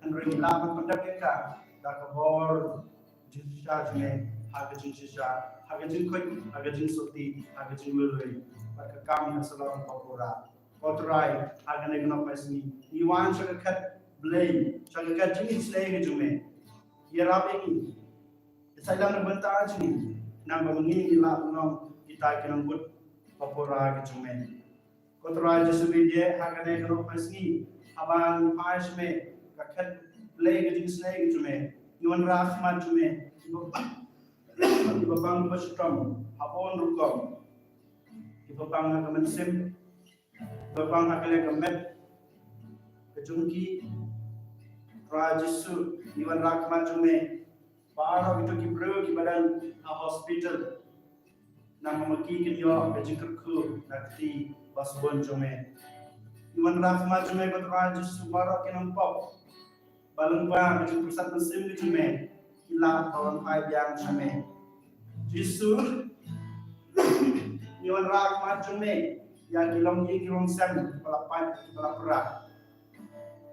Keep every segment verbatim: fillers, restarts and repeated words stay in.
Hynrei ngi lah ban pyndep ïa ka da ka bor jingshisha jong me, ha ka jingshisha, ha ka jingkhuid, ha ka jingsngewthuh, ha ka jinglului, bad ka kam ka shalor ka pura. Ko Trai, ha kane ka nohphai sngi, ngi wan sha ka khet Blei, sha ka khet jingisynei ka jong me. Ïarap ïa ngi, ïasaid lang na ka bynta jong ngi, khnang ba ma ngi ngi lah ban long kita ki nongbud ba pura ka jong me. Ko Trai Jisu Blei, ha kane ka nohphai sngi, haba ngi phai sha me, ka khet Blei ka jingisynei ka jong me, ngi wanrah khmat jong me, kiba pang, kiba pang kiba shitom ha bun rukom, kiba pang ha ka mynsiem, kiba pang ha ka leh ka met ka jong ki. Trai Jisu, ngi wanrah khmat jong me baroh kito ki briew kiba don ha hospital. Namar ma ki kin ïoh ka jingkyrkhu na ka kti ba sbun jong me. Ngi wanrah khmat jong me, ko Trai Jisu, baroh ki nongpop ba lyngba ka jingpyrsad mynsiem ka jong me ki lah ban wan phai biang sha me. Jisu, ngi wanrah khmat jong me ïa ki longïing ki longsem kiba la pait kiba la pra.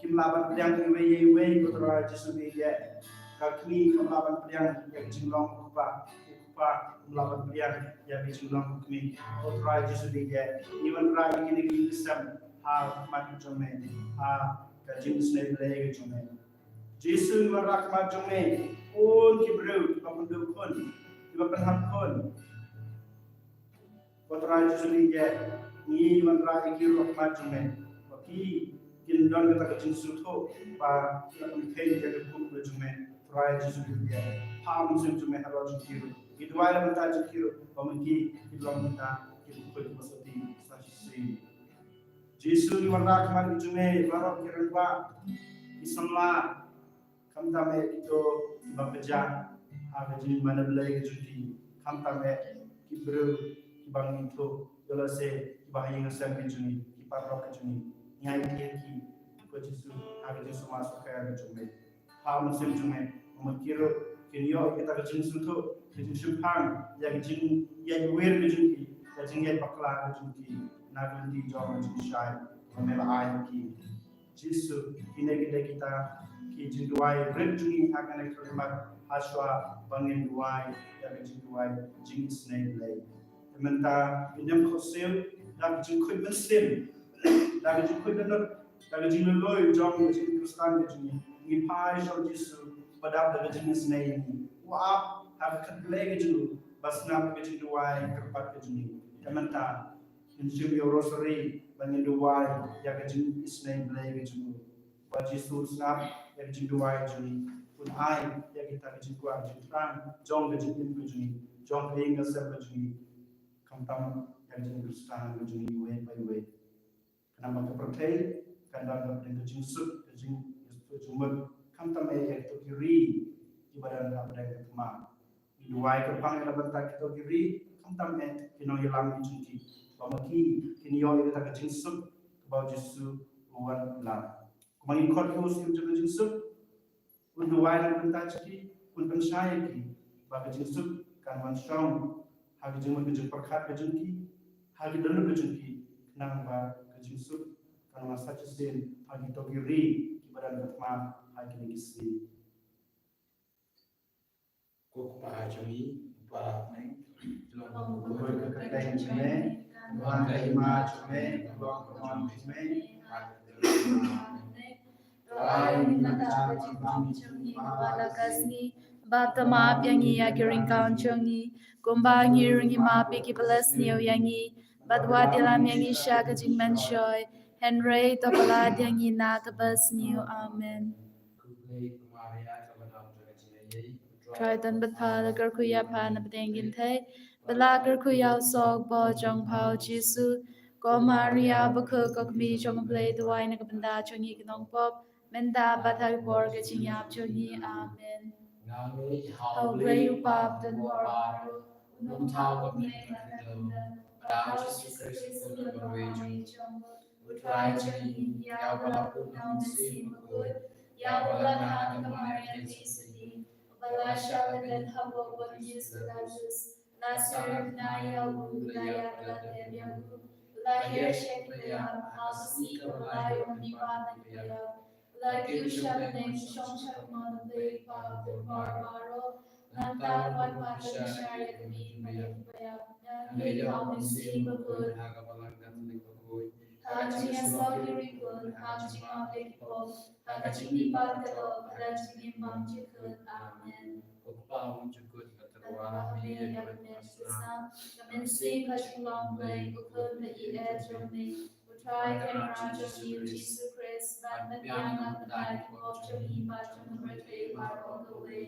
Kim lah ban pdiang iwei ïa iwei, ko Trai Jisu Blei. Ka kmie kam lah ban pdiang ïa ka jinglong u kpa, u kpa kam lah ban pdiang ïa ka jinglong u kmie. Ko Trai Jisu Blei, ngi wanrah ïa kine ki longsem ha khmat ka jong me, ha ka jingisynei Blei ka jong me. Jisu, ngi wanrah khmat jong me, khun ki briew kiba pynduh khun, kiba pynhap khun. Ko Trai Jisu Blei, ngi wanrah ïa ki ruh ha khmat jong me, ba ki kin don kata ka jingsngewthuh ba ki la pynkheiñ ïa ka kum ka jong me. Trai Jisu Blei, phah mynsiem jong me halor jong ki ruh. Ngi duwai na ka bynta jong ki ruh, ba ma ki kin long kita ki khuid kiba sngewthuh sa shisien. Jisu, ngi wanrah khmat ka jong me baroh ki rangbah, ki samla, khamtam eh kito kiba pyrshah ha ka jingmane Blei ka jong ki, khamtam eh ki briew kiba ngim ithuh, ïoh lehse kiba ha ïing ha sem ka jong ngi, ki paralok ka jong ngi. Ngi ai ïa ki, ko Jisu, ha ka jingsumar sukher ka jong me. Phah mynsiem jong me, ba ma ki ruh kin ïoh ïa kata ka jingsngewthuh, ka jingshemphang ïa ka jingïaid wir ka jong ki, ka jingïaid bakla ka jong ki na ka lynti jong ka jingshai ba me la ai ha ki. Jisu, kine ki dei kita ki jingduwai rit jong ngi ha kane ka khyllipmat, ha shuwa ba ngin duwai ïa ka jingduwai jingisynei Blei. Te mynta ngin ym khohsiew, da ka jingkhuid mynsiem, da ka jingkhuid dohnud, da ka jinglului jong ka jingkhristan ka jong ngi, ngi phai sha u Jisu ba dap da ka jingisynei ïa ngi. U ap ha ka khet Blei ka jong u ba sngap ka jingduwai kyrpad ka jong ngi. Te mynta ngin shim ïa u rosary ba ngin duwai ïa ka jingisynei Blei ka jong u. Ba Jisu un sngap ïa ka jingduwai jong ngi, un ai ïa kita ka jingkwah jingthrang jong ka jingim ka jong ngi, jong ka ïing ka sem ka jong ngi, khamtam ïa ka jingkhristan ka jong ngi iwei pa iwei. Khnang ba ka pyrthei kan don hapdeng ka jingsuk, ka jing, ka jingmut, khamtam eh ïa kito ki ri kiba don hapdeng ka thma. Ngi duwai kyrpang ïa la bynta kito ki ri, khamtam eh ki nongïalam ki jong ki, ba ma ki kin ïoh ïa kata ka jingsuk kaba u Jisu u wan pyllait. Kumba ngi khot ïa u Syiem jong ka jingsuk, un duwai na ka bynta jong ki, un pynshai ïa ki ba ka jingsuk kan wan shong ha ka jingmut ka jingpyrkhat ka jong ki, ha ka dohnud ka jong ki, khnang ba ka jingsuk kan wan sa shisien ha kito ki ri kiba don ka thma ha kine ki sngi. Ko Kpa jong ngi, uba ha bneng, long kumba ka kyrteng jong me, long ka hima jong me, long ka mon jong me, ha ka pyrthei. Trai, ngin ïa ka jingim jong ngi kaba la ka sngi, bad to map ïa ngi ïa ki ryngkang jong ngi, kumba ngi ruh ngi map ïa kiba la sniew ïa ngi, bad wat ïalam ïa ngi sha ka jingmynshoi, hynrei to pyllait ïa ngi na kaba sniew. Amen. Trai don bad pha, la kyrkhu ïa pha na pdeng kynthei, bad la kyrkhu ïa u soh bor jong pha u Jisu. Ko Maria bakhuid, ko kmie jong u Blei, duwai na ka bynta jong ngi ki nongpop, mynta bad ha ka por ka jingïap jong ngi. Amen. Nga ngeit ha u Blei u Kpa badonbor baroh, u nongthaw bad u nongpynim, bad ha u Jisu Khrist u khun u kyrmen jong u Trai jong ngi, ïa uba la put na u Mynsiem Bakhuid, ïa uba la ngat na ka Maria Theisotti, uba la shah lyndet hapoh u Pontius Pilatus, la syriem bnai ïa u, la ïap, la tep ïa u, la hiar sha ki baïap, ha ka sngi kaba lai u wan pat na ki baïap, u Lada ki u shah bneng, shong sha ka mon U Blei Kpa Jong U Kordor baroh. Nangta wat pat ban shah ïa ka miet bad ïa ki baïap. Nangta ïa U Mynsiem Bakhuid ha ka balang Katholik bakhuid, ha ka jingïasyllok ki riewkhuid, ha ka jingmap ïa ki pop, ha ka jingmihpat ka doh bad ha ka jingim bymjukut. Amen. Ko Kpa bymjukut, nga tyrwa ha me ïa ka met ka snam, ka mynsiem ka jinglong Blei, U Khun baieit jong me, U Trai Kynrad jong ngi U Jisu Khrist, ban pynbiang na ka bynta ki pop jong ngi bad jong ka pyrthei baroh kawei.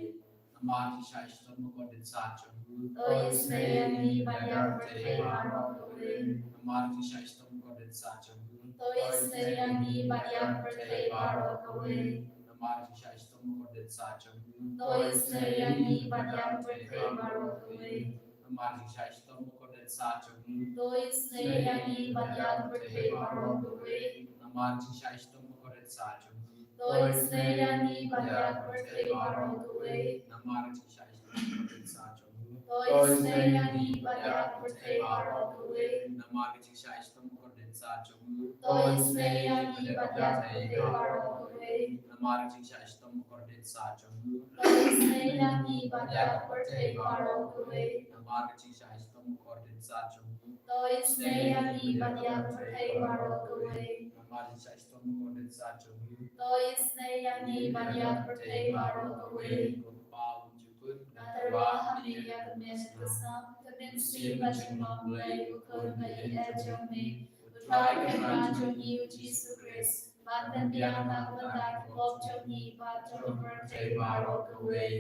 Namar ka jingshah shitom bakordit sat jong U, to isynei ïa ngi bad ïa ka pyrthei baroh kawei. Namar ka jingshah shitom bakordit sat jong U, to isynei ïa ngi bad ïa ka pyrthei baroh kawei. Namar ka jingshah shitom bakordit sat jong U, to isynei ïa ngi bad ïa ka pyrthei baroh kawei. Namar ka jingshah shitom bakordit sat jong U, to isynei ïa ngi bad ïa ka pyrthei baroh kawei. Namar ka jingshah shitom bakordit sat jong U, to isynei ïa ngi bad ïa ka pyrthei baroh kawei. Namar ka jingshah shitom bakordit sat jong U, to isynei ïa ngi bad ïa ka pyrthei baroh kawei. Namar ka jingshah shitom bakordit sat jong U, to isynei ïa ngi bad ïa ka pyrthei baroh kawei. Namar ka jingshah shitom bakordit sat jong U, to isynei ïa ngi bad ïa ka pyrthei baroh kawei. Namar ka jingshah shitom bakordit sat jong U, to isynei ïa ngi bad ïa ka pyrthei baroh kawei. Namar ka jingshah shitom bakordit sat jong U, to isynei ïa ngi bad ïa ka pyrthei baroh kawei. Ko Kpa bymjukut, nga tyrwa ha me ïa ka met ka snam, ka mynsiem ka jinglong Blei, U Khun baieit jong me, U Trai Kynrad jong ngi U Jisu Khrist, ban pynbiang na ka bynta ki pop jong ngi bad jong ka pyrthei baroh kawei.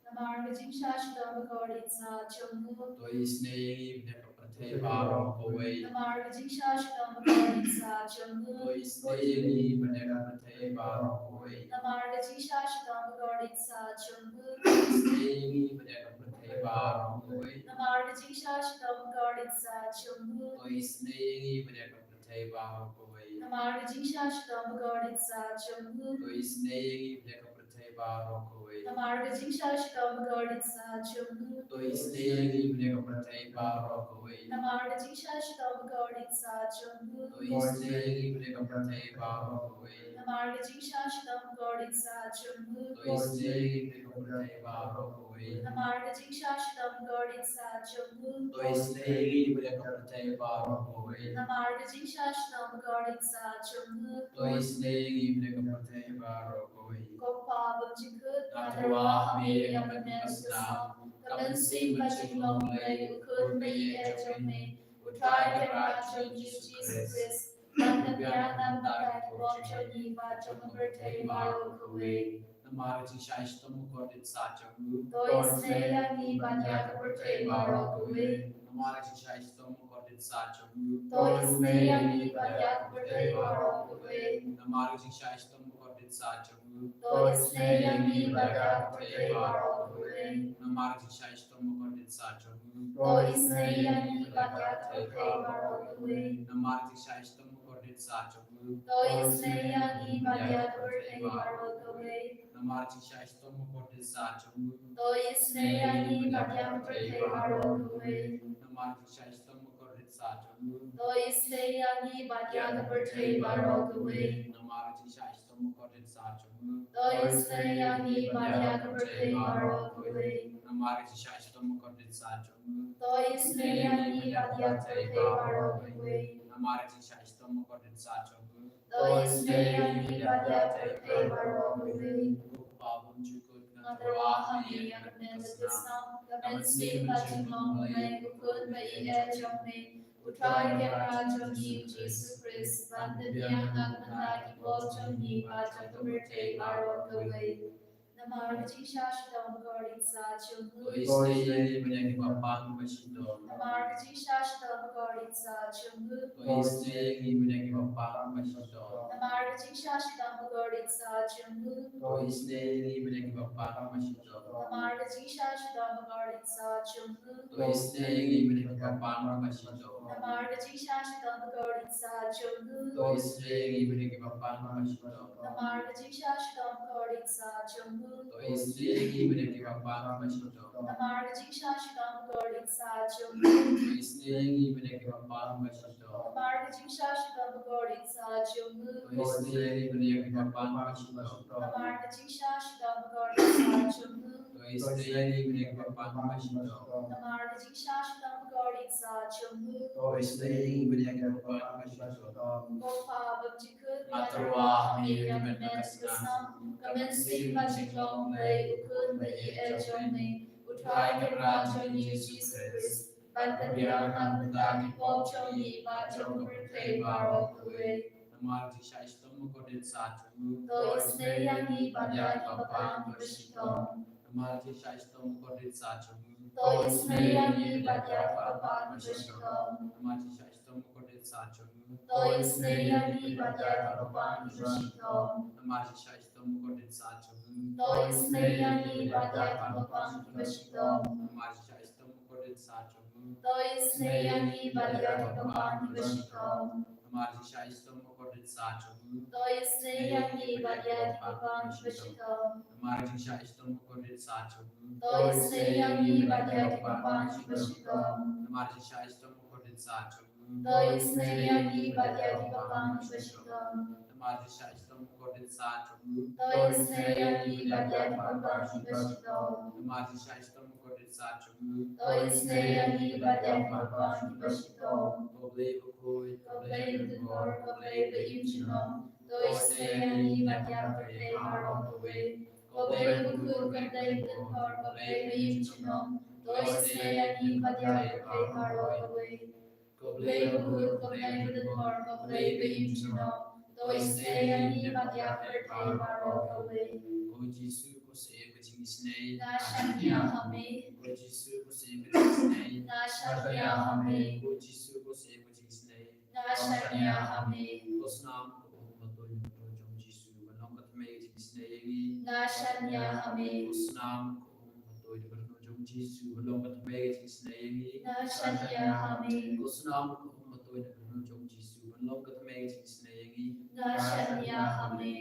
Namar ka jingshah shitom bakordit sat jong U, to isynei ïa ngi bad ïa ka pyrthei baroh kawei. Namar ka jingshah shitom bakordit sat jong U, to isynei ïa ngi bad ïa ka pyrthei baroh kawei. Namar ka jingshah shitom bakordit sat jong U, to isynei ïa ngi bad ïa ka pyrthei baroh kawei. Namar ka jingshah shitom bakordit sat jong U, to isynei ïa ngi bad ïa ka pyrthei baroh kawei. Namar ka jingshah shitom bakordit sat jong U, to isynei ïa ngi bad ïa ka pyrthei baroh kawei. Namar ka jingshah shitom bakordit sat jong U, to isynei ïa ngi bad ïa ka pyrthei baroh kawei. Namar ka jingshah shitom bakordit sat jong U, to isynei ïa ngi bad ïa ka pyrthei baroh kawei. Namar ka jingshah shitom bakordit sat jong U, to isynei ïa ngi bad ïa ka pyrthei baroh kawei. Namar ka jingshah shitom bakordit sat jong U, to isynei ïa ngi bad ïa ka pyrthei baroh kawei. Namar ka jingshah shitom bakordit sat jong U, to isynei ïa ngi bad ïa ka pyrthei baroh kawei. Ko Kpa bymjukut, nga tyrwa ha me ïa ka met ka snam, ka mynsiem ka jinglong Blei, U Khun baieit jong me, U Trai Kynrad jong ngi U Jisu Khrist, ban pynbiang na ka bynta ki pop jong ngi bad jong ka pyrthei baroh kawei. Namar ka jingshah shitom bakordit sat jong U, to isynei ïa ngi bad ïa ka pyrthei baroh kawei. Namar ka jingshah shitom bakordit sat jong U, to isynei ïa ngi bad ïa ka pyrthei baroh kawei. Namar ka jingshah shitom bakordit sat jong U, to isynei ïa ngi bad ïa ka pyrthei baroh kawei. Namar ka jingshah shitom bakordit sat jong U, to isynei ïa ngi bad ïa ka pyrthei baroh kawei. Namar ka jingshah shitom bakordit sat jong U, to isynei ïa ngi bad ïa ka pyrthei baroh kawei. Namar ka jingshah shitom bakordit sat jong U, to isynei ïa ngi bad ïa ka pyrthei baroh kawei. Namar ka jingshah shitom bakordit sat jong U, to isynei ïa ngi bad ïa ka pyrthei baroh kawei. Namar ka jingshah shitom bakordit sat jong U, to isynei ïa ngi bad ïa ka pyrthei baroh kawei. Namar ka jingshah shitom bakordit sat jong U, to isynei ïa ngi bad ïa ka pyrthei baroh kawei. Namar ka jingshah shitom bakordit sat jong U, to isynei ïa ngi bad ïa ka pyrthei baroh kawei. Ko Kpa bymjukut, nga tyrwa ha me ïa ka met ka snam, ka mynsiem ka jinglong Blei, U Khun baieit jong me, U Trai Kynrad jong ngi U Jisu Khrist, ban pynbiang na ka bynta ki pop jong ngi bad jong ka pyrthei baroh kawei. Namar ka jingshah shitom bakordit sat jong U, to isynei ïa ngi bad ïa kiba pang ba shitom. Namar ka jingshah shitom bakordit sat jong U, to isynei ïa ngi bad ïa kiba pang ba shitom. Namar ka jingshah shitom bakordit sat jong U, to isynei ïa ngi bad ïa kiba pang ba shitom. Namar ka jingshah shitom bakordit sat jong U, to isynei ïa ngi bad ïa kiba pang ba shitom. Namar ka jingshah shitom bakordit sah jong u. To isynei ïa ngi ban ïa kiba pang ba shitom. Namar ka jingshah shitom bakordit sah jong u. To isynei ïa ngi ban ïa kiba pang ba shitom. Namar ka jingshah shitom bakordit sah jong u. To isynei ïa ngi ban ïa kiba pang ba shitom. Namar ka jingshah shitom bakordit sah jong u. To isynei ïa ngi ban ïa kiba pang ba shitom. Namar ka jingshah shitom bakordit sah jong u. To isynei ïa ngi ban ïa kiba pang ba shitom. Namar ka jingshah shitom bakordit sah jong u. To isynei ïa ngi ban ïa kiba pang ba shitom. Ko Kpa bymjukut, nga tyrwa ha me ïa ka met ka snam, ka mynsiem bad jinglong U Blei U Khun ba ïeit jong me, U Trai Kynrad jong ngi U Jisu Khrist, ban pynbiang na ka bynta ki pop jong ngi bad jong ka pyrthei baroh kawei. Namar ka jingshah shitom bakordit sah jong u. To isynei ïa ngi ban ïa kiba pang kiba shitom. Namar ka jingshah shitom bakordit sah jong u. To isynei ïa ngi ban ïa kiba pang kiba shitom. Namar ka jingshah shitom bakordit sah jong u. To isynei ïa ngi ban ïa kiba pang kiba shitom. Namar ka jingshah shitom bakordit sah jong u. To isynei ïa ngi ban ïa kiba pang kiba shitom. Namar ka jingshah shitom bakordit sah jong u. To isynei ïa ngi ban ïa kiba pang kiba shitom. Namar ka jingshah shitom bakordit sah jong u. To isynei ïa ngi ban ïa kiba pang kiba shitom. Namar ka jingshah shitom bakordit sah jong u. To isynei ïa ngi ban ïa kiba pang kiba shitom. Namar ka jingshah shitom bakordit sah jong u. To isynei ïa ngi ban ïa kiba pang kiba shitom. Namar ka jingshah shitom bakordit sah jong u. To isynei ïa ngi ban ïa kiba pang kiba shitom. Namar ka jingshah shitom bakordit sah jong u. To isynei ïa ngi ban ïa kiba pang kiba shitom. Ko Blei bakhuid, ko Blei badonbor, ko Blei ba im junom. To isynei ïa ngi ban ïa ka pyrthei baroh kawei. Ko Blei bakhuid, ko Blei badonbor, ko Blei ba im junom. To isynei ïa ngi ban ïa ka pyrthei baroh kawei. Ko Blei bakhuid, ko Blei badonbor, ko Blei ba im junom. To isynei ïa ngi ban ïa ka pyrthei baroh kawei. Ko Jisu, ko Syiem ka jingisynei. Nga shaniah ha me. Ko Jisu, ko Syiem ka jingisynei. Nga shaniah ha me. Ko Jisu, ko Syiem ka jingisynei. Nga shaniah ha me. Ko snam ka um ba tuid na ka rngut jong U Jisu, ban long ka thymmei ka jingisynei ïa ngi. Nga shaniah ha me. Ko snam ka um ba tuid na ka rngut jong U Jisu, ban long ka thymmei ka jingisynei ïa ngi. Nga shaniah ha me. Ko snam ka um ba tuid na ka rngut jong U Jisu, ban long ka thymmei ka jingisynei ïa ngi. Nga shaniah ha me.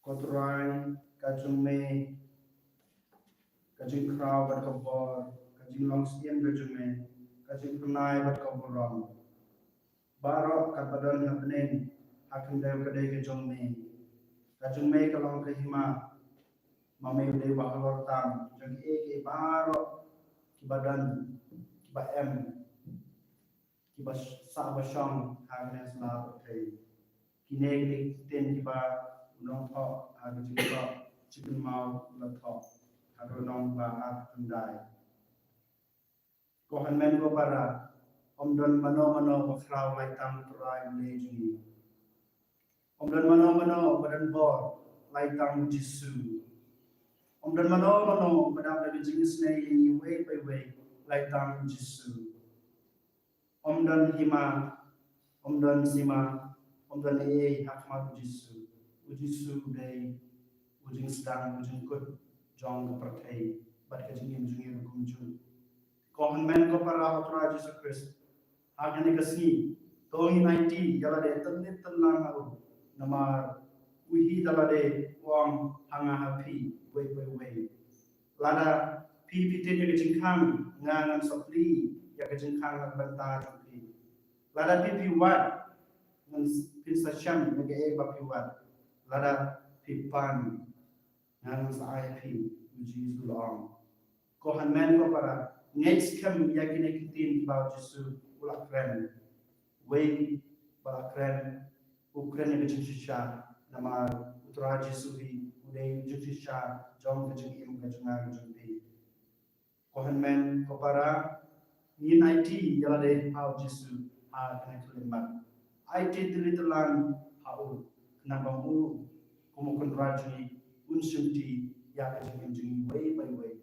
Ko Trai, ka jong me ka jingkhraw bad ka bor, ka jinglong syiem ka jong me, ka jingpynai bad ka burom, baroh kaba don ha bneng ha khyndew ka dei ka jong me. Ka jong me ka long ka hima ma me u dei ba halor tam jong kiei kiei baroh kiba don, kiba em, kiba sah ba shong ha kane ka sla pyrthei. Kine ki dei ki ktien kiba u nongthoh ha ka jingthoh Jingkynmaw u la thoh ha ka lynnong ba ar phew khyndai. Ko hynmen ko para, ym don mano mano ba khraw lai tang U Trai U Blei jong ngi. Ym don mano mano ba don bor lai tang U Jisu. Ym don mano mano ba dap da ka jingisynei ïa ngi iwei pa iwei lai tang U Jisu. Ym don hima, ym don sima, ym don ei ei ha khmat U Jisu. U Jisu u dei u jingsdang, u jingkut jong ka pyrthei bad ka jingim jong ngi ruh kumjuh. Ko hynmen ko para ha U Trai Jisu Khrist, ha kane ka sngi to ngin aiti ïa lade tynlit tynlang ha u, namar u hi da lade u ong ha nga ha phi uwei pa uwei. Lada phi phi tied ïa ka jingkhang, nga ngan sa plie ïa ka jingkhang na ka bynta jong phi. Lada phi phi wad, ngan s-, phin sa shem ïa kaei ba phi wad. Lada phi pan, nga ngan sa ai ha phi, U Jisu u la ong. Ko hynmen ko para, ngeit skhem ïa kine ki ktien kiba U Jisu u la kren. Wei ba la kren, u kren ïa ka jingshisha, namar U Trai Jisu hi u dei u jingshisha jong ka jingim ka jong nga ka jong phi. Ko hynmen ko para, ngin aiti ïa lade ha U Jisu ha kane ka khyllipmat. Aiti tynlit tynlang ha u, khnang ba u kum u Kynrad jong ngi un shimti ïa ka jingim jong ngi iwei pa iwei.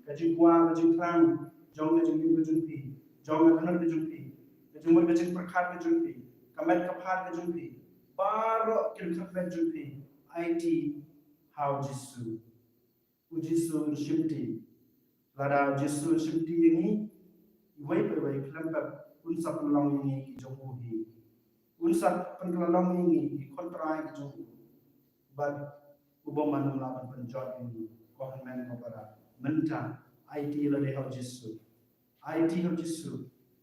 Ka jingkwah, ka jingthrang jong ka jingim ka jong phi, jong ka kynnoh ka jong phi, ka jingmut ka jingpyrkhat ka jong phi, ka met ka phad ka jong phi, baroh ki jingkyrmen jong phi, aiti ha u Jisu. U Jisu un shimti. Lada u Jisu un shimti ïa ngi, iwei pa iwei khlem pep un sa pynlong ïa ngi ki jong u hi. Un sa pynlong ïa ngi ki khon trai ki jong u. Bad u bym mano lah ban pynjot ïa ngi, ko hynmen ko para. Mynta aiti lade ha u Jisu. Aiti ha u Jisu.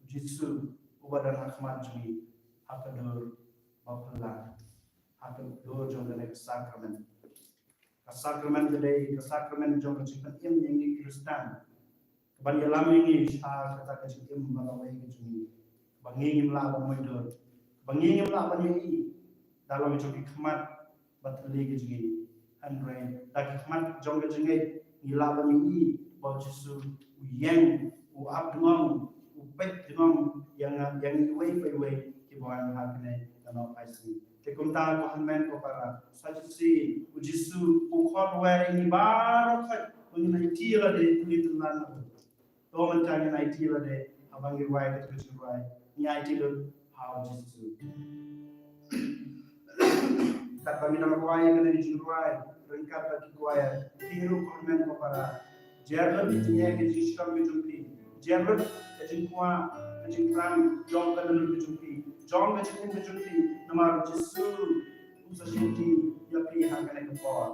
U Jisu uba don ha khmat jong ngi ha ka dur ba phylla, ha ka dur jong kane ka sakramen. Ka sakramen ka dei ka sakramen jong ka jingpynim ïa ngi Khristan, kaban ïalam ïa ngi sha kata ka jingim ba lawei ka jong ngi, ba ngi ngim lah ban mutdur, ba ngi ngim lah ban ïohi da long jong ki khmat ba thylli ka jong ngi. Hynrei da ki khmat jong ka jingngeit ngi lah ban ïohi ba u Jisu u ïeng, u ap dngong, u peit dngong ïa nga, ïa ngi iwei pa iwei kiba wan ha kane ka Nohphaisngi. Te kumta ko hynmen ko para, sa shisien u Jisu u khot wer ïa ngi baroh khoit ba ngin aiti lade, ngin tyllun na u. To mynta ngin aiti lade, haba ngi rwai kata ka jingrwai, ngi aiti lut ha u Jisu. Katba ngi dang rwai kane ka jingrwai ryngkat bad ki choir, phi ruh ko hynmen ko para, jer lut ïa ka jingshitom ka jong phi, jer lut ka jingkwah, ka jingkyrpad jong ka dohnud ka jong phi, jong ka jingim ka jong phi, namar u Jisu u sa shimti ïa phi ha kane ka por.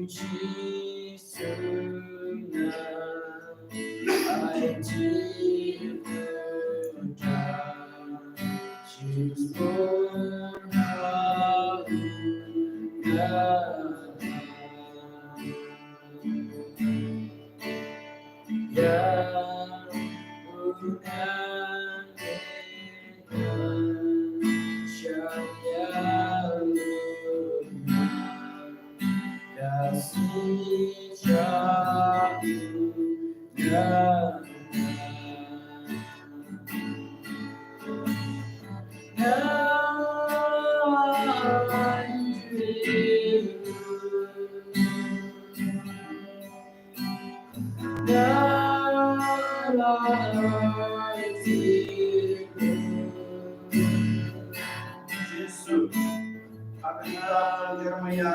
Jisu. Jeremiah,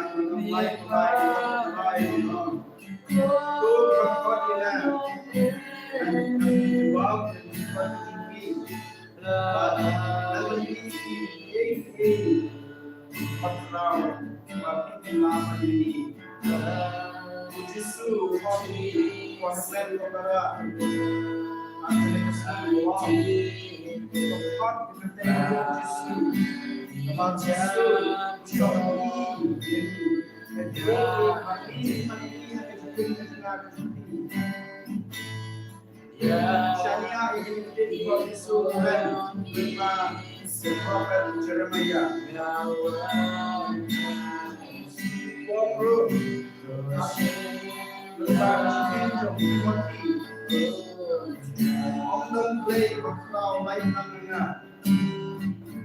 Shania ïa ki ktien ba Jisu u kren lyngba u prophet Jeremiah. Pom ruh lyngba ka ktien jong u Timothy. Ym don Blei ba khlaw lai tang na nga.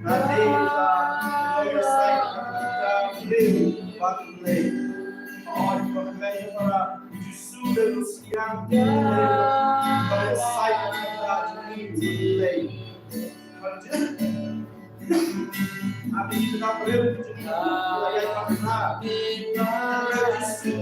Nga dei uta uba ïasaid na ka bynta u briew ba U Blei. Hooid, ko hynmen ko para, u Jisu dei u Syiem, u Blei uba ïasaid na ka bynta jong ngi, u Blei. Haba ngi dei ki briew jong ngi, ngi la ïaid bad u Jisu.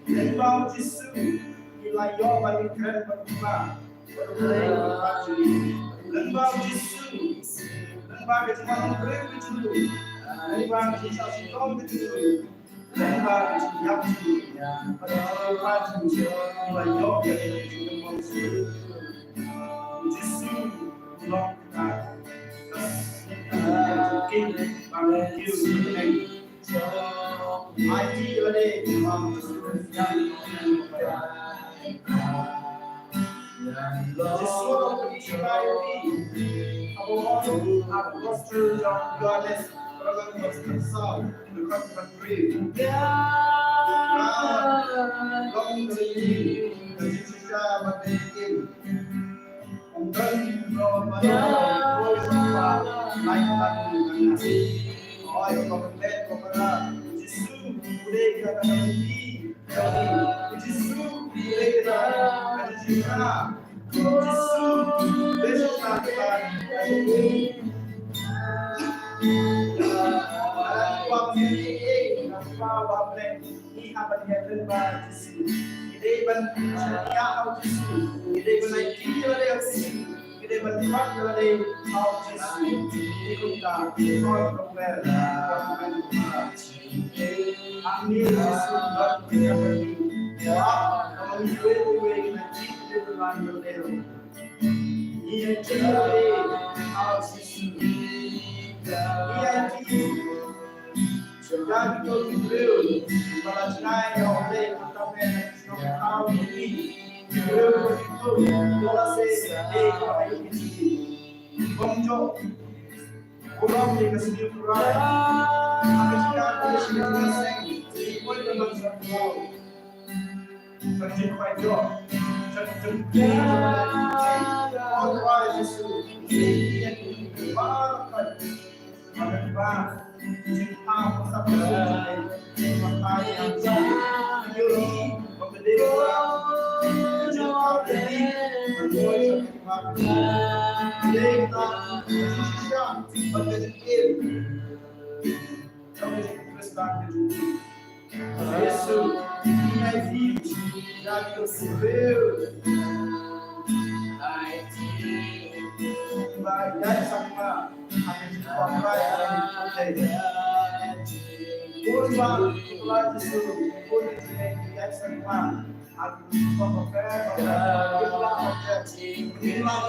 Lyngba u Jisu, ngi la ïoh ban ïakren bad u Kpa, bad u Blei uba ha jong ngi. Lyngba u Jisu, lyngba ka jingwan briew ka jong u, lyngba ka jingshah shitom ka jong u, lyngba ka jingïap jong u, bad ka jingpynbha jong u, ngi la ïoh ïa ka jingpynbha. U Jisu u long Dei ka kata ka jingkyrkhu, u Jisu dei ka kata ka jingkyrkhu, u Jisu dei ka kata ka jingkyrkhu. Ngi hap ban ïaid lem bad u Jisu. Ngi dei ban shaniah ha u Jisu. Ngi dei ban aiti ïa lade ha u Jisu. Ngi dei ban bat ïa lade ha u Jisu. Ngi kumta, ngi kumta. Ang ni Jisu ba ki ya ba ni. Wa, ang ni we we we na ji de la ni de. Ni ya ji de ha Jisu. Ni ya ji. Sudah kita dulu. Pada chai ya oleh kita men. Kita tahu ni. Kita tahu ni. Kita tahu ni. Bonjour. Burom ïa ka sniew Trai. Ha ka jingïaid ka sniew Trai seng. Ïa ka ban sa burom. Ka jingkhwai jong. Ka jingkhwai jong. O Trai Jisu. Ïa ka jingkhwai. Ha ka jingkhwai. Jingkhwai. Ka jingkhwai. Ka jingkhwai.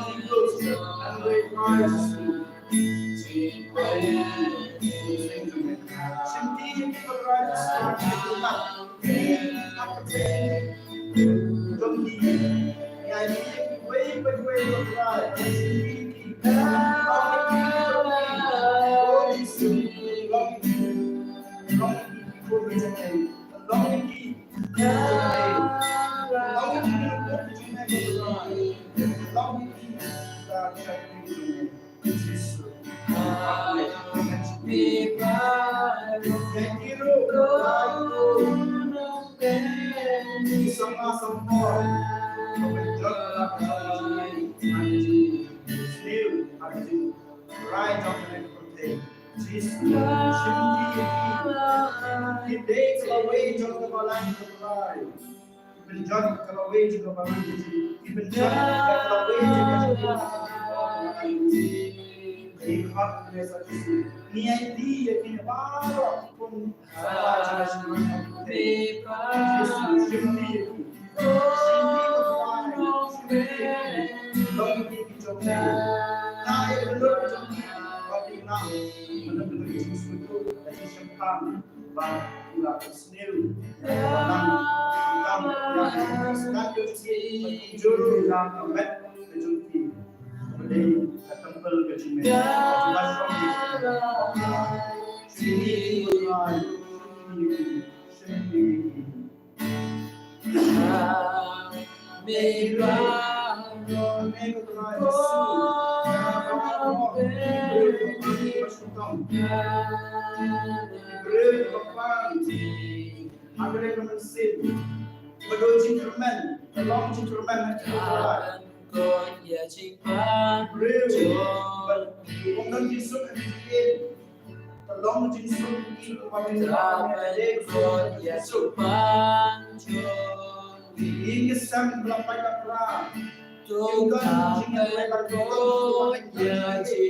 Right, Doctor Nick. Jisu, shim ïa ki. Ki dei ka lawei jong ka balang ka Trai. Ki pynjot ka lawei jong ka balang ka Trai. Ki pynjot ka lawei jong ka Trai. Ki khot ïa sa Jisu. Ngi aiti ïa kine baroh kum sa Jisu. Jisu, shim ïa ki. Ka long ka jingsuk ïa ki, ka long ka jingsuk ïa ki, ka long ka jingsuk ïa ki, ka long ka jingsuk ïa ki. Ïa ki sem ba la pait la pra. Ïa ka jingïaleh ka long ka jingsuk ïa ki.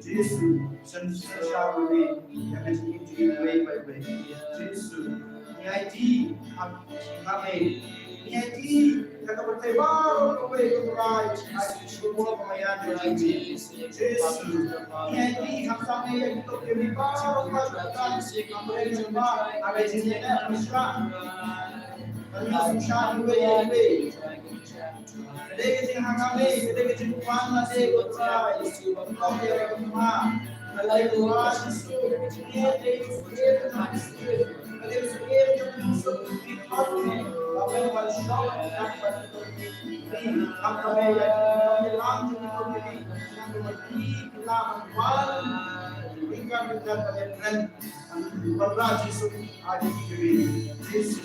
Jisu, sngewsih sha ïa ka jingim jong ngi wei pa wei. Jisu, ngi aiti ha me. Ngi aiti ha ka pyrthei baroh kawei, ko Trai, ha ka jingim jong ngi. Jisu, ngi aiti ha ka me ïa kito kiba baroh kawei, ko Trai, ha ka jingim jong ngi. Ngi aiti ha ka me ïa kito kiba baroh kawei, ko Trai, ha ka jingim jong ngi. Ka dei ka jingïakhun, ka dei ka jingkwah lade, ko Trai. Ko Trai, ko Trai Jisu, ka dei ka jingkwah lade, ko Trai. Ka dei ka jingkwah lade, ko Trai. Wanrah Jisu ha ïing jong ngi. Jisu,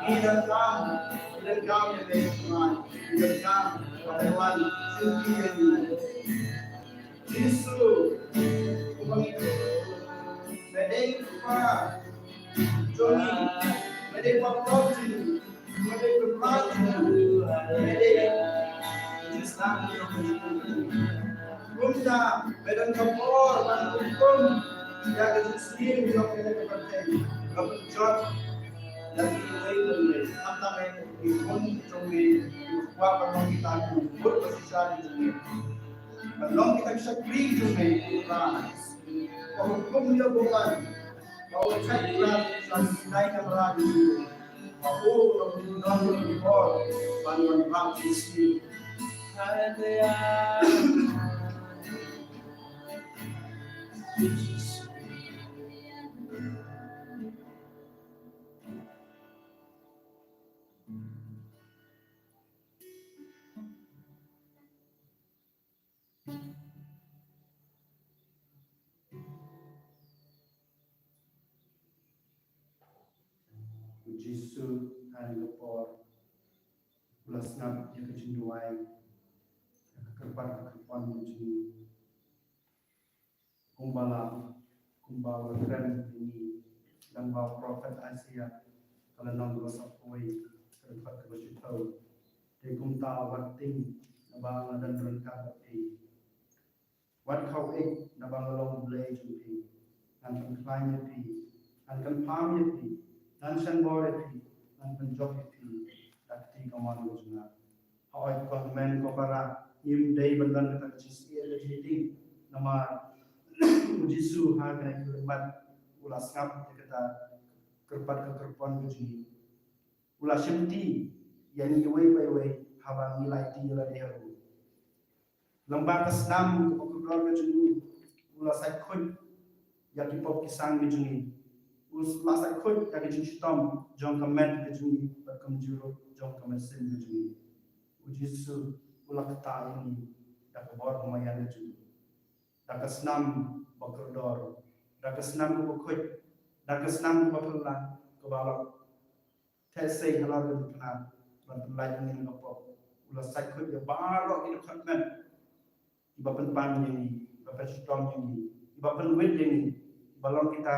ngi donkam, ngi donkam ïa me, ngi donkam ba me wan sngewthuh ïa ngi. Jisu, kumba ngi, me dei u kpa jong ngi, me dei u paralok jong ngi. Kumta me don ka bor ban hukum ïa ka jingsniew jong kane ka pyrthei, ka pynjot ïa kiwei kiwei. Khamtam eh, ngi khun jong me, ngi kwah ban long kita ki mut ba shisha jong me, ban long kita ki shakri jong me, Trai. Ka hukum ïa u bymman, ka u thait Trai, sha ki nai ka mrad jong me. Jisu ha kane ka por u la sngap ïa ka jingduwai, ïa ka kyrpad ka kyrpon ka jong ngi. Kumba la, kumba u la kren ïa ngi lyngba u prophet Isaiah, ka lynnong kaba saphew wei, ka dkhot kaba shiphew. Te kumta wat tieng naba nga don ryngkat bad phi. Wat khawei naba nga long U Blei jong phi. Ngan pynkhlaiñ ïa phi, ngan kynpham ïa phi, ngan sngewbha ïa phi, ngan pynjop ïa phi da ka kti kamon ka jong nga. Hooid ko hynmen ko para, ngim dei ban don kata ka jingsngewsih ka jingtieng. Namar u Jisu ha kane ka khyllipmat u la sngap ïa kata ka kyrpad ka kyrpon ka jong ngi. U la shimti ïa ngi iwei pa iwei haba ngi la aiti ïa lade ha u. Lyngba ka snam kaba kordor ka jong u, u la sait khuid ïa ki pop ki sang ki jong ngi. U la sait khuid ïa ki jingshitom jong ka met ka jong ngi bad kumjuh ruh jong ka mynsiem ka jong ngi. U Jisu u la ktah ïa ngi da ka bor ba maïan ka jong u, da ka snam ba kordor, da ka snam kaba khuid, da ka snam kaba phylla, kaba la theh sei halor ka dkhot, ban pynlait ïa ngi na ka pop. U la sait khuid ïa baroh ki dkhot met kiba pynpang ïa ngi, kiba pynshitom ïa ngi, kiba pynwit ïa ngi, kiba long kita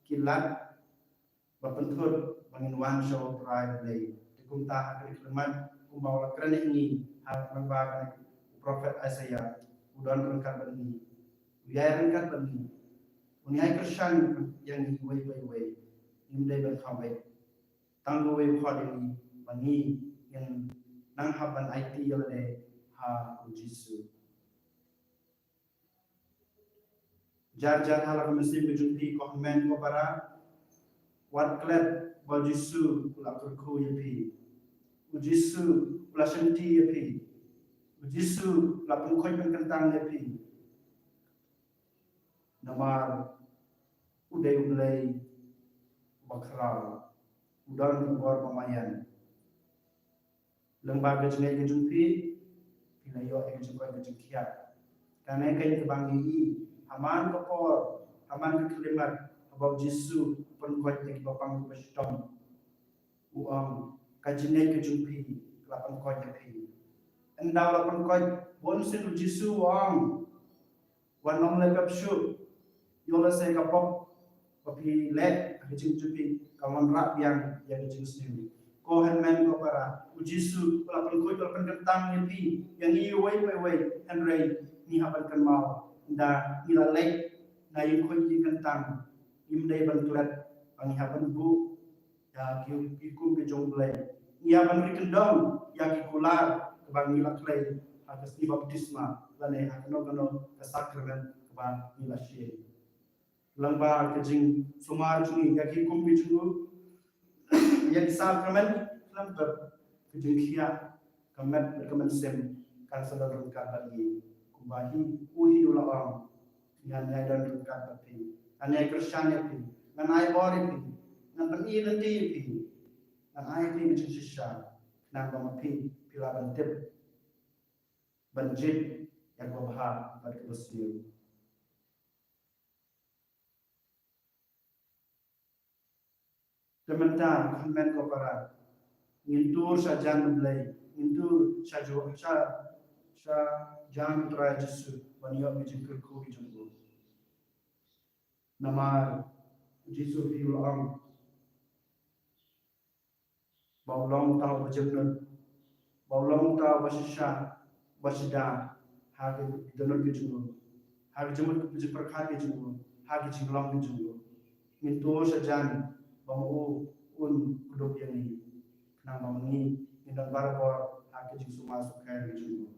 ki lad ba pynthut ba ngin wan sha u Trai Blei. Te kumta ha kane ka khyllipmat, kumba u la kren ïa ngi ha lyngba kane u prophet Isaiah, u don ryngkat bad ngi, u ïai ryngkat bad ngi, un ïai kyrshan ïa ngi iwei pa iwei. Ngim dei ban khawei. Tang kawei u khot ïa ngi ba ngi ngin nang hap ban aiti ïa lade ha u Jisu. Jar jar ha la ka mynsiem ka jong phi ko hynmen ko para, wat klet ba u Jisu u la kyrkhu ïa phi. U Jisu u la shimti ïa phi. U Jisu u la pynkhuid pynkyntang ïa phi. Namar u dei U Blei uba khraw, u don ka bor ba maïan. Lyngba ka jingngeit ka jong phi, phi la ïoh ïa ka jingkoit ka jingkhiah. Kane ka dei kaba ngi ïohi ha man ka por, ha man ka khyllipmat, haba u Jisu u pynkoit ïa kiba pang kiba shitom. U ong, ka jingngeit ka jong phi ka la pynkoit ïa phi. Ynda u la pynkoit, bunsien u Jisu u ong, wat nym leh pep shuh. Ïoh lehse ka pop ba phi leh ha ka jingim jong phi kan wanrah biang ïa ka jingsniew. Ko hynmen ko para, u Jisu u la pynkhuid, u la pynkyntang ïa phi, ïa ngi iwei pa iwei, hynrei ngi hap ban kynmaw, ynda ngi la leit na ïing khuid ïing kyntang, ngim dei ban klet ba ngi hap ban buh ïa ki, ki hukum ki jong U Blei. Ngi hap ban ri kyndong ïa ki kular kiba ngi la klet ha ka sngi baptisma lane ha kano kano ka sakramen kaba ngi la shim. Lyngba ka jingsumar jong ngi ïa ki hukum ki jong u, ïa ki sakramen, lyngba ka jingkhiah ka met bad ka mynsiem kan sa don ryngkat bad ngi. Kumba hi u hi u la ong, ngan ïai don ryngkat bad phi, ngan ïai kyrshan ïa phi, ngan ai bor ïa phi, ngan pyni lynti ïa phi, ngan ai ïa phi ka jingshisha, khnang ba ma phi phi lah ban tip, ban jied ïa kaba bha bad kaba sniew. Te mynta, ko hynmen ko para, ngin tur sha jan U Blei, ngin tur sha ju, sha, sha jan U Trai Jisu, ban ïoh ka jingkyrkhu ka jong u. Namar u Jisu hi u la ong ba u long uta uba jemnud, ba u long uta uba shisha, uba shida ha ki dohnud ki jong u, ha ki jingmut ki jingpyrkhat ki jong u, ha ki jinglong ki jong u. Ngin tur sha jan ba ma u un kdup ïa ngi, khnang ba ma ngi ngin don barabor ha ki jingsumar sukher ki jong u.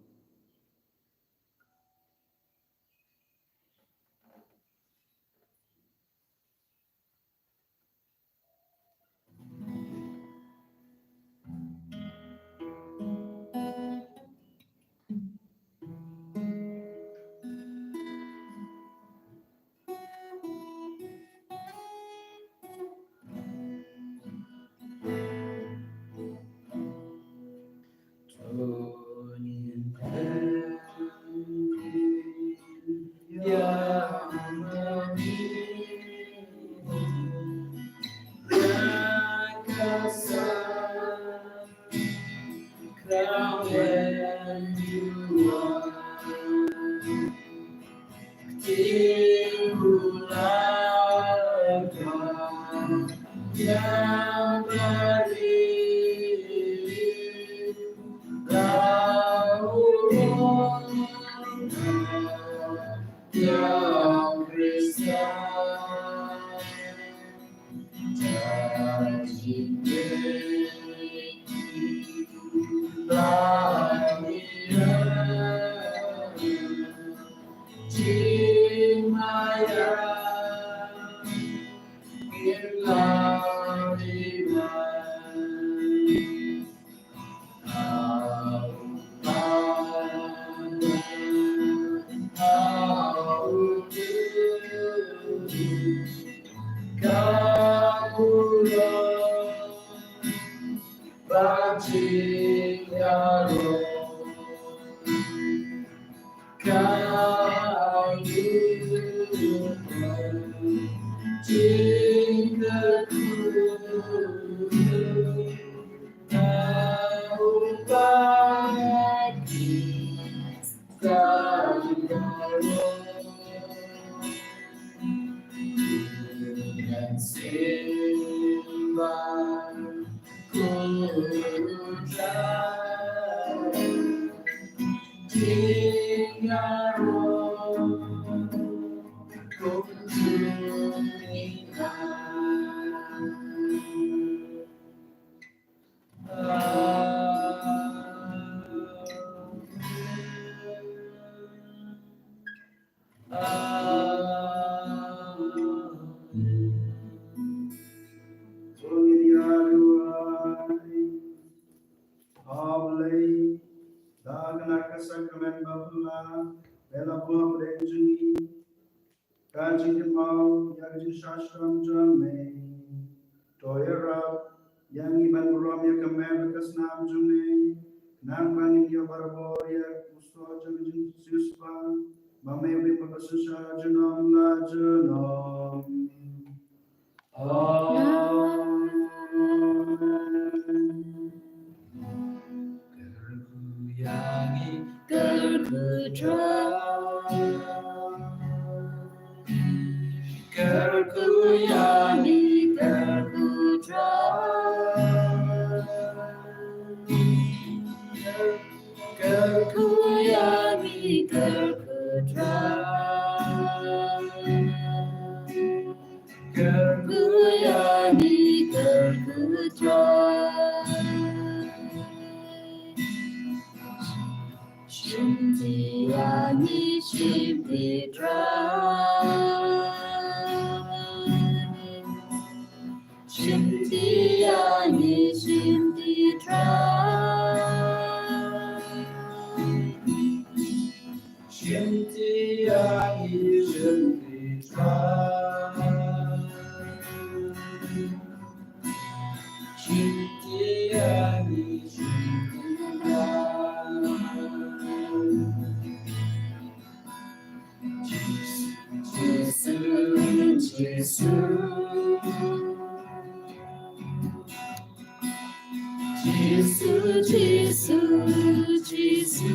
Ka jingkynmaw ïa ka jingshah shitom jong me. To ïarap ïa ngi ban burom ïa ka met bad ka snam jong me, khnang ba ngin ïoh barabor ïa u soh jong ka jingsiewspah, ba me u ïeng bad ba synshar junom la junom. Amen. Kyrkhu ïa ngi, kyrkhu Trai. Kyrkhu ïa ngi, kyrkhu Trai. Kyrkhu ïa ngi, kyrkhu Trai. Kyrkhu ïa ngi, kyrkhu Trai. Shimti ïa ngi, shimti Trai. Shimti ïa ngi, shimti Trai. Shimti ïa ngi, shimti Trai. Shimti ïa ngi, shimti Trai. Jisu, Jisu, Jisu. Jisu, Jisu, Jisu.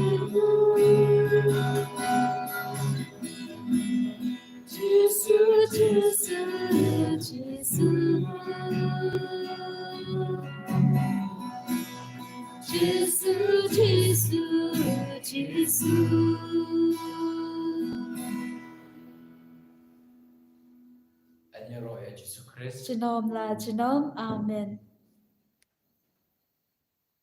Jisu, Jisu, Jisu. Jisu, Jisu, Jisu. Ïaroh ïa Jisu Khrist. Junom la junom. Amen.